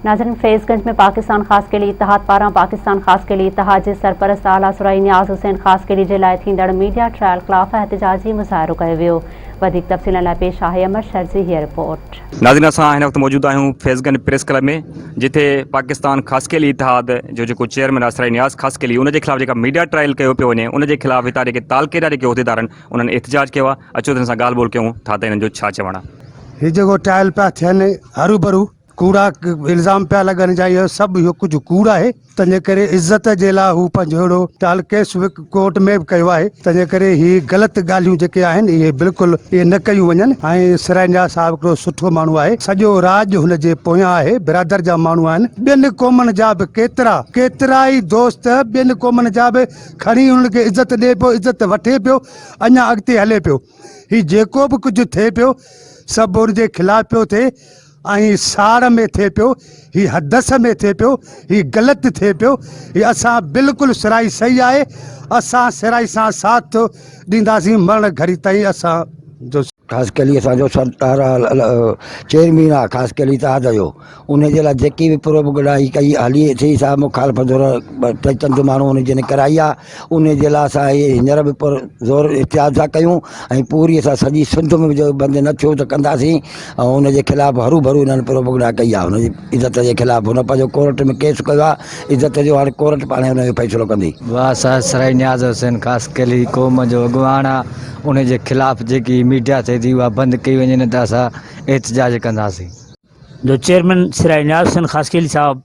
ناظرين فيض گنج ۾ پاڪستان خاصخيلي اتحاد پاران پاڪستان خاصخيلي اتحاد جي سرپرست اعليٰ سرائي نياز حسين خاصخيلي جي لاء ٿيندڙ ميڊيا ٽرائل خلاف احتجاجي مظاهرو ڪيو ويو وڌيڪ تفصيلن لاء پيش آهي امر شر جي هيء رپورٽ. ناظرين اسان هن وقت موجود آهيون فيض گنج پريس ڪلب ۾ جتي پاڪستان خاصخيلي اتحاد جو جيڪو چيئرمين آهي سرائي نياز خاصخيلي ان جي خلاف جيڪا ميڊيا ٽرائل ڪيو پيو وڃي ان جي خلاف هتان جيڪي تعلقي جا جيڪي عهديدار آهن انهن احتجاج ڪيو آهي اچو ته هن سان ڳالهه ٻولهه ڪيون ٿا ته هنن جو ڇا چوڻ آهي. هي جيڪو ٽرائل پيا ٿين هروڀرو ڪوڙا الزام پيا لڳن جا اهو سڀ اهو ڪجهه ڪوڙ آهي تنهنجي ڪري عزت جي لاء هو پنهنجو اهڙو ٽال ڪيس به ڪورٽ ۾ به ڪيو آهي تنهنجي ڪري هي غلط ڳالهيون جيڪي آهن اهي بلڪل اهي نه ڪيون وڃن ۽ سرائي نياز صاحب هڪڙو سٺو ماڻهو آهي سڄو راڄ هن جي پويان آهي برادر جا ماڻهو آهن ٻين قومن جا به ڪيترا ڪيترا ئي دوست ٻين قومن جا به کڻي انهن کي عزت ڏي پيو عزت وٺي پيو اڃا اڳتي هلي پيو هي جيڪو به ڪجهه ٿئي پيو سڀ ان جي خلاف پيو ٿئي ۽ ساڙ ۾ ٿئي پيو، هي حدث ۾ ٿئي پيو، هي غلط ٿئي پيو، هي اسان بلڪل سرائي صحيح آهي، اسان سرائي سان ساٿ ڏينداسين مرڻ گهڙي تائين اسان جو. خاصخيلي اسان جو سردار چيئرمين آ خاصخيلي اتحاد جو ان جي لاء جيڪي به پروپگنڊا هي ڪئي هلي ٿي سا مخالف ڌر چند ماڻهو ان جن ڪرائي آ ان جي لاء اسان هي هينئر به پر زور احتياط سان ڪيون ۽ پوري اسان سڄي سنڌ ۾ جو بند نه ٿيو ته ڪنداسين ۽ ان جي خلاف هرو ڀرو انهن پروپگنڊا ڪئي آهي هن جي عزت جي خلاف هن پنهنجو ڪورٽ ۾ ڪيس ڪيو آهي عزت جو هاڻي ڪورٽ پاڻ هن جو فيصلو ڪندي. واهه صاحب سرائي نياز حسين خاصخيلي قوم جو اڳواڻ آ ان جي خلاف جيڪي ميڊيا ٿئي ٿي اها بند ڪئي وڃي نه ته اسان احتجاج ڪنداسين. جو چيئرمين سرائي نياز حسين خاصخيلي صاحب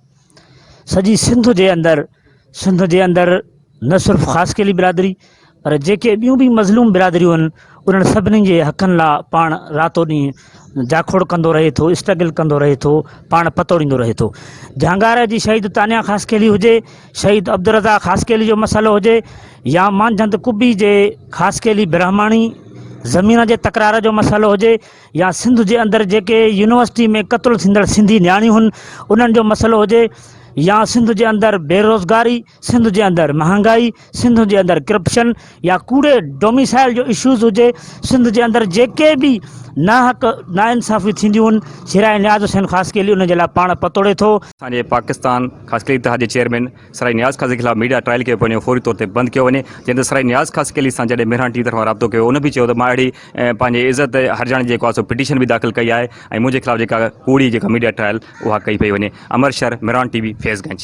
سڄي سنڌ جي اندر سنڌ جي اندر نه صرف خاصخيلي برادري پر جيڪي ٻيون به مظلوم برادريون آهن انهن سڀني جي حقن لاء پاڻ راتو ڏينهن جاکوڙ ڪندو رهي ٿو اسٽرگل ڪندو رهي ٿو پاڻ پتوڙيندو رهي ٿو جهانگارا جي شهيد تانيا خاصخيلي هجي شهيد عبدالرزاق خاصخيلي جو مسئلو هجي يا مانجهند قبي جي خاصخيلي برهماڻي زمين جي تڪرار جو مسئلو هجي يا سنڌ جي اندر جيڪي يونيورسٽي ۾ قتل ٿيندڙ سنڌي نياڻيون هن انهن جو مسئلو هجي يا سنڌ جي اندر بيروزگاري، سنڌ جي اندر مهانگائي، سنڌ جي اندر ڪرپشن يا ڪوڙي ڊوميسائل جو اشوز هجي، سنڌ جي اندر جيڪي به ناحق ناانصافيون ٿينديون هن سرائي نياز حسين خاصخيلي انهن جي لاء پاڻ پتوڙي ٿو. اسان جي پاڪستان خاصخيلي اتحاد جي چيئرمين سرائي نياز قاضي خلاف ميڊيا ٽرائل ڪيو پيو وڃي فوري طور تي بند ڪيو وڃي جنهن تي سرائي نياز خاصخيلي سان جڏهن مهراڻ ٽي طرفان رابطو ڪيو ان به چيو ته مان اهڙي پنهنجي عزت هرجاڻي جيڪو آهي سو پٽيشن به داخل ڪئي آهي ۽ منهنجي خلاف جيڪا ڪوڙي جيڪا ميڊيا ٽرائل اها ڪئي پئي وڃي امر شھر مھراڻ ٽي وي فيض گنج.